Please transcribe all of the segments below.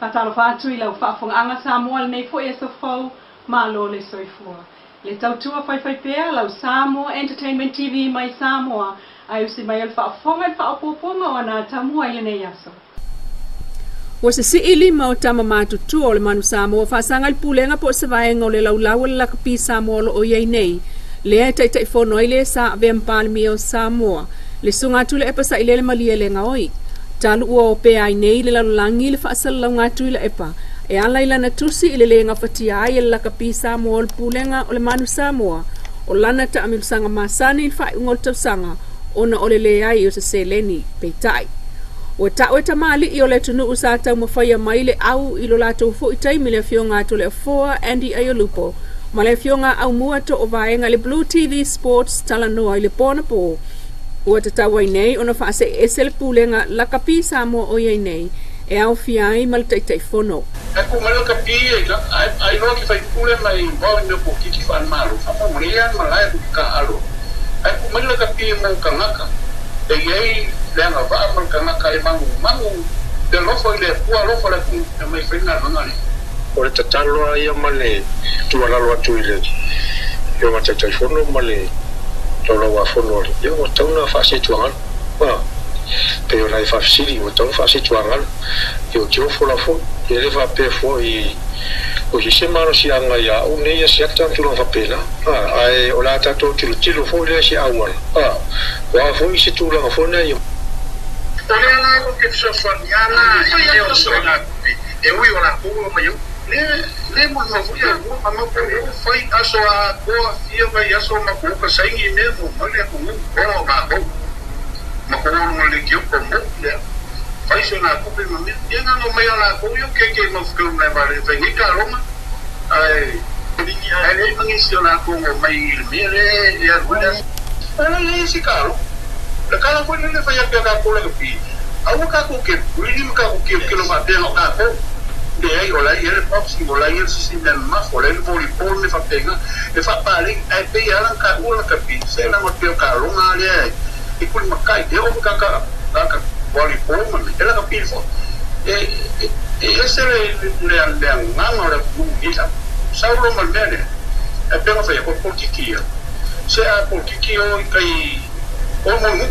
Faatalofa atu i lau faafofogaaga Samoa i lenei foi aso fou, malo le soifua. Le tautua faifaipea lau Samoa Entertainment TV mai Samoa, ae usi mai o le faafofoga i le faaopoopoga o ana atamua i lenei aso. Ua sisii lima o tama matutua o le Manu Samoa faasaga i le pulega po o se vaega o le laulau o le lakapi Samoa o lo o i ai nei, lea e taitaifono ai le sa avea ma Palemia o Samoa, le Susuga Tuilaepa Sailele Malielegaoi. Talu ua opea ai nei le lalolagi le faasalalauga a Tuilaepa e ala i lana tusi i le le gafatia ai e le lakapi Samoa o le pulega o le Manu Samoa o lana taamilosaga masani i le faaiuga o le tausaga ona o le leai o se seleni. Peitai, ua ta'u e tamalii o le atunuu sa taumafaia mai le au i lo latou foi taimi le afioga a Toleafoa Andy Aiolupo ma le afioga Aumua Toovaega i le Blue TV Sports talanoa i le po anapo ua tatau ai nei ona faaseese le pulega lakapi Samoa o i ai nei e aofia ai ma le Taitaifono. Ae ku mai lakapi ai loa ke faipule mai vao i mea polokiki faale-Malo, faamaumale ia malae ku taaalo. Ae ku mai lakapi mo tagata e i ai le agavaa ma le tagata e magumagu le alofa i le Atua, alofa i le atunuu e aumai fai le galuega lea. O le tatalo lava ia ma le tuualalo atu i le Afioga Taitaifono ma le Laulauafono a le, ia ua tatau ona faasetuagalu. A, pei ona e faafesili, ua tatau ona faasetuagalu. Ia o tiofo la foi, ia e le faapea foi o i ai se malosiaga ia au nei ia siata ma tulaga faapena. A, ae o le a tatou tilotilo foi lea i se auala. A, o a foi se tulaga foi lea ia. O lea la ou te fesoasoani lava la i mea o soigatupe e ui o latou ua omai au. Le le molimau foi ia lua ma matou o fai aso atoa fia vaiaso matou oka saini i mea mo mai le atunuu ona o matou. Matou o luga o le leitio promote lea fai soigatupe ma mea. Ia na ona omai lava latou ia o keke mau fekeu mai vale fai nei taaloga ae ae leai ma nisi o latou na omai i le mea lea e alu ai le aso. O la e i ai se taaloga. O le tala foi lea na fai atu ia tatou lakapi, aua tatou te pulili ma tatou tilotilo faapea na o tatou. Leai, o la e i ai le boxing, o la e i ai le sisi mea mamafa, o la e i ai le volleyball ma mea faapena, e faapaleni. Ae pei e ala ona taua lakapi, se leaga e pei o taaloga lava lea e tulimatai, e oo foi tagata tagata volleyball ma mea, e lakapi foi. E e ese le le agaga o le atunuu i nei aso. Sau loa ma le mea lea, ae pei ona fai atu, o le polokiki ia, se a polokiki o i tai o mo le nuu.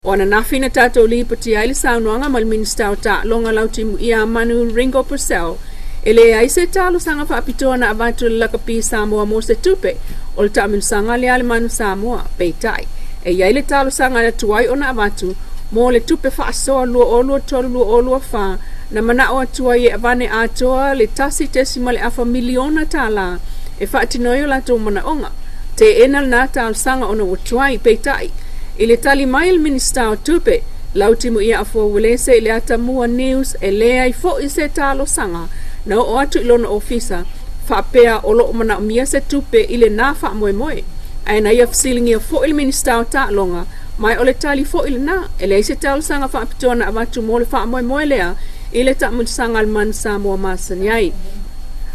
O ananafi na tatou lipotia ai le saunoaga ma le Minisita o Taaloga Lautimuia Manu Ringo Purcell e leai se talosaga faapitoa na avatu e le Lakapi Samoa mo se tupe o le taamilosaga lea a le Manu Samoa. Peitai, e i ai le talosaga na tuai ona avatu mo le tupe faasoa 2023/2024 na manao atu ai e avane atoa le $1.5 miliona e faatino ai o latou manaoga. Teena lena talosaga ona ua tuai, peitai, i le tali mai a le Minisita o Tupe, Lautimuia Afoa Uelese i le Atamua News e leai foi se talosaga na oo atu i lona ofisa faapea o lo o manaomia se tupe i lena faamoemoe. Ae na ia fesiligia foi le Minisita o Taaloga, ma o le tali foi lena, e leai se talosaga faapitoa na avatu mo le faamoemoe lea i le taamilosaga a le Manu Samoa masani ai.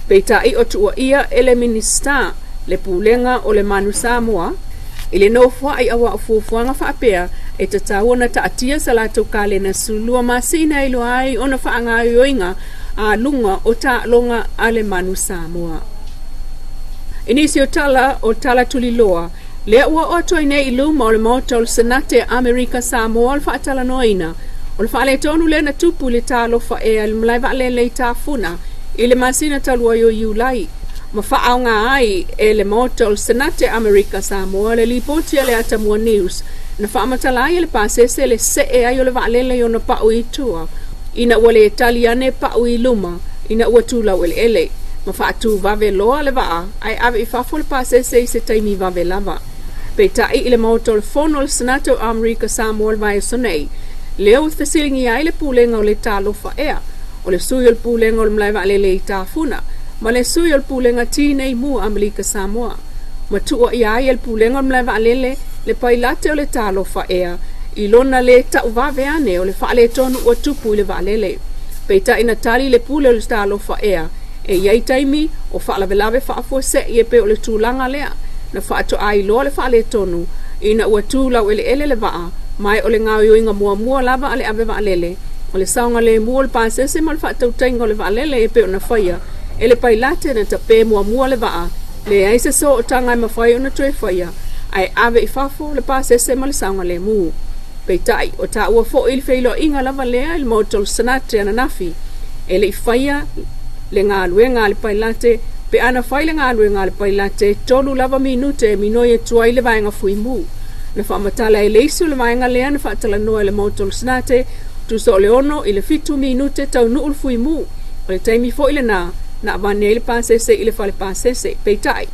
Peitai o tuuaia e le Minisita le pulega o le Manu Samoa i le nofoai aua o fuafuaga faapea e tatau ona taatia sa latou kalena 12 masina e iloa ai ona faagaoioiga a luga o taaloga a le Manu Samoa. I nisi o tala o tala tuliloa, lea ua oo atu ai nei i luma o le Maota o le Senate a Amerika Samoa o le faatalanoaina o le faaletonu lea na tupu i le talofa ea i le malae vaalele i Tafuna i le masina talu ai o Iulai, ma faaaoga ai e le Maota o le Senate a Amerika Samoa le lipoti a le Atamua News na faamatala ai e le pasese le see ai o le vaalele i ona pau i tua ina ua le tali ane pau i luma ina ua tulau eleele ma faatuvave loa le vaa ae ave i fafo le pasese i se taimi vave lava. Peitai i le Maota o le Fono o le Senate o Amerika Samoa le vaiaso nei, lea ua fesiligia ai le pulega o le talofa ea o le sui o le pulega o le malae vaalele i Tafuna ma le sui o le pulega Tinei Mu Amerika Samoa. Ma tuuaia ai e le pulega o le malae vaalele le pailate o le talofa ea i lona le tauvave ane o le faaletonu ua tupu i le vaalele. Peitai na tali le pule o le talofa ea e i ai taimi o faalavelave faafuasei e pei o le tulaga lea na faatoa iloa le faaletonu ina ua tu laueleele le vaa, ma o le gaoioiga muamua lava a le ave vaalele O le saogalemu o le pasese ma le faatautaiga o le vaalele e pei ona faia e le pailate na tapē muamua le vaa, leai se sootaga e mafai ona toe faia ae ave i fafo le pasese ma le saogalemu. Peitai o taua foʻi le feiloaiga lava lea i le Maota o le Senate ananafi, e leʻi faia le galuega a le pailate pe ana fai le galuega a le pailate 3 lava minute e minoi atu ai le vaega fuimu. Na faamatala e le isi o le vaega lea na faatalanoa i le Maota o le Senate tusa o le 6 i le 7 minute taunuu le fuimu. O le taimi foʻi lenā na avane ai le pasese i le fale pasese. Peitai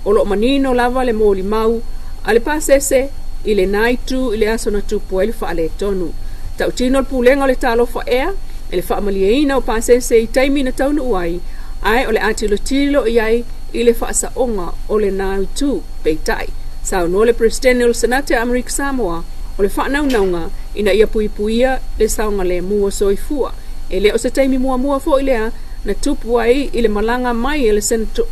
o loo manino lava le molimau a le pasese i lenā itu i le aso na tupu ai le faaletonu. Tautino le pulega o le Talofa Air e le faamalieina o pasese i taimi na taunuu ai, ae o le atilotilo i ai i le faasaoga o lenā itu. Peitai saunoa le Peresetene o le Senate a Amerika Samoa o le faanaunauga ina ia puipuia le saogalemu o soifua. E le o se taimi muamua foʻi lea na tupu ai i le malaga mai e le Senato.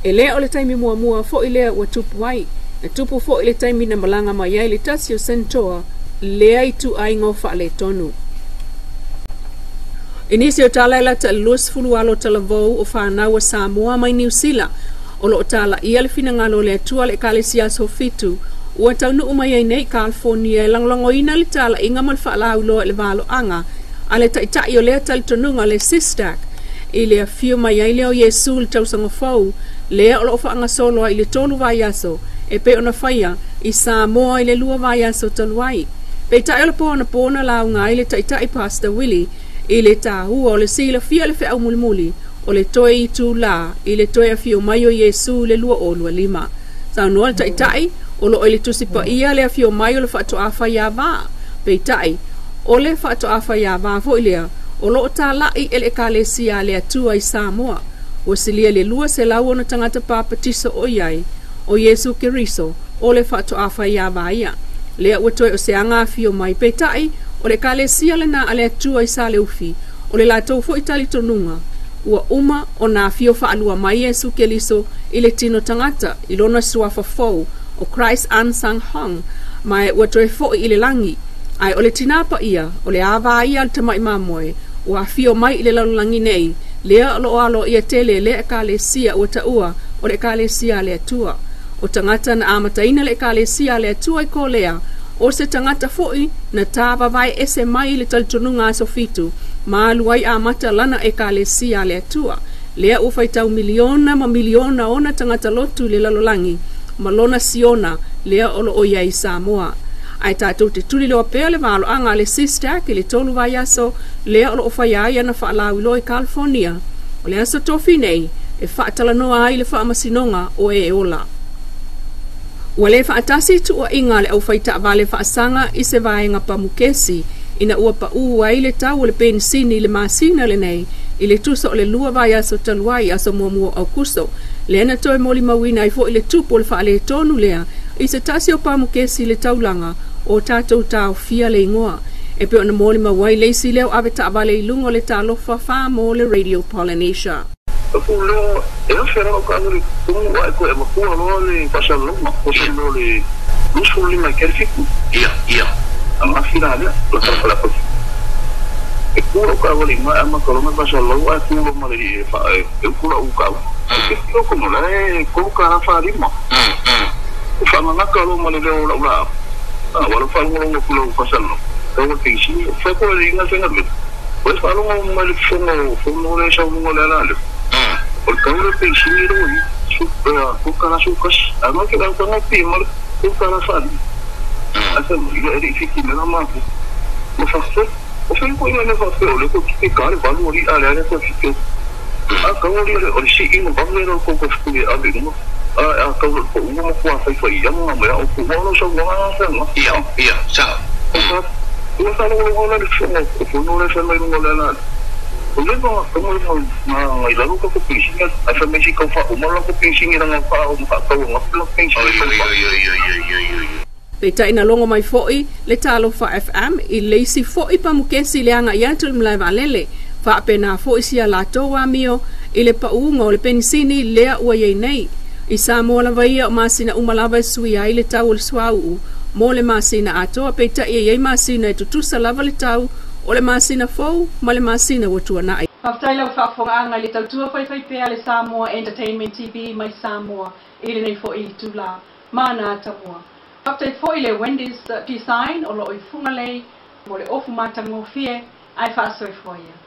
E le o le taimi muamua foʻi lea ua tupu ai. Na tupu foʻi le taimi na malaga mai ai le tasi o Senatoa lea ituaiga o faaletonu. I nisi o tala e lata i le 20 alo talavou o fanau a Samoa mai Niu Sila o loo talaia le finagalo o le Atua le Ekalesia Aso Fitu ua taunuu mai ai nei i California e lagolagoina le talaiga ma le faalauiloa i le valoaga a le taitai o lea talitonuga le SISTAC i le afio mai ai lea o Iesu i le tausaga fou lea o loo faagasolo ai i le 3 vaiaso e pei ona faia i Samoa i le 2 vaiaso talu ai. Peitai o le po anapo na lauga ai le taitai Pastor Willie i le tāua o le silafia le feau mulimuli o le toe itulā i le toe afio mai o Iesu i le 2025. Saunoa le taitai o loo i le Tusi Paia le afio mai o le faatoā faiāvā. Peitai o le faatoā faiāvā foʻi lea o loo talaʻi e le Ekalesia a le Atua i Samoa. Ua silia le 200 ona tagata papatiso o i ai o Iesu Keriso o le faatoā faiāvā ia. Lea ua toe o se aga afio mai. Peitai o le Ekalesia lenā a le Atua i Saleufi o le latou foʻi talitonuga ua uma ona afio faalua mai Iesu Keriso i le tino tagata i lona suafa fou o Christ Ahnsahnghong ma e ua toe foʻi i le lagi. Ae o le tinā paia o le avā ia a le tamaʻi mamoe ua afio mai i le lalolagi nei lea o loo aloaia tele e lea Ekalesia ua taua o le Ekalesia a le Atua. O tagata na amataina le Ekalesia a le Atua i Kolea o se tagata foʻi na tāvavae ese mai i le talitonuga Aso Fitu ma alu ai amata lana Ekalesia a le Atua. Lea ua faitau miliona ma miliona ona tagata lotu i le lalolagi ma lona Siona lea o loo i ai i Samoa. Ae tatou te tuliloa pea le valoaga a le SISTAC i le 3 vaiaso lea o loo faia ai ana faalauiloa i California. O le aso tofi nei e faatalanoa ai le faamasinoga o e ola. Ua le faatasi tuuaiga a le aufaitaavale faasaga i se vaega pamukesi ina ua paū ai le tau o le penisini i le masina lenei i le tusa o le 2 vaiaso talu ai aso muamua o Aukuso. Lea na toe molimauina ai foʻi le tupu o le faaletonu lea i se tasi o pamukesi i le taulaga o tatou taofia le igoa. E pei ona molimau ai le isi lea o ave taavale i luga o le Talofa Fā mo le Radio Polynesia. Leo e afe lava ka le tumu ai ko e makua loa le faasalasalauga o se mea o le 25 i kerifitu. Ia, ia. Ananafi la lea la talafalafa e ku lau taavale i uga e amata loa ona faasalalau ae ku loa ma le e faa e utu lau taavale. E te kono la e $3 45. O faaganaka loa ma le leo o lau laau. A ua lau faalogologo atu lau faasalalau tau o le penisini. Fai ko le iga faigaluega. O le faalogo mai le fofoga o fono lea e saunoa le ala lea. O le tau o le penisini lo i su $3.11. A no ke lau tanga pi ma le $3.45. Ae fai mai ia e le i fiti mai la matou. Ma faafetai. O fai ko ina le faafetai o le ko tipe ka le valu o li a le ale ko fiti. A kau o li o le si ino valu le ko ko fiti e ave uma. A kau le ko uma ma kua fai fai ianga ma o ko walo sa wanga sa nga. Ia, ia, sao. O ka ua faalogologo la le fofoga o fono lea e fai mai luga o le ala. O le va tonga le nga i lalo ka ko penisini ae fai mai se i tau faauma la ko penisini lana faa ma faatau angafi la penisini Oi, oi, oi, oi, oi, oi, oi, oi. Peitai na logo mai foʻi le Talofa FM i le isi foʻi pamukesi i le agaʻi atu i le malae vaalele. Faapenā foʻi sia latou amio i le paʻūga o le penisini lea ua iai nei. I Samoa lava ia o masina uma lava e suia ai le tau o le suauu mo le masina atoa, peitai e iai masina e tutusa lava le tau o le masina fou ma le masina ua tuanai. Faafetai lau faafofogaaga i le tautua faifaipea a le Samoa Entertainment TV mai Samoa i lenei foi itulā. Mana tamua. Faafetai foi i le Wendy's Design o lo o i Fugalei mo le ofu matagofie ae faasoifua ia.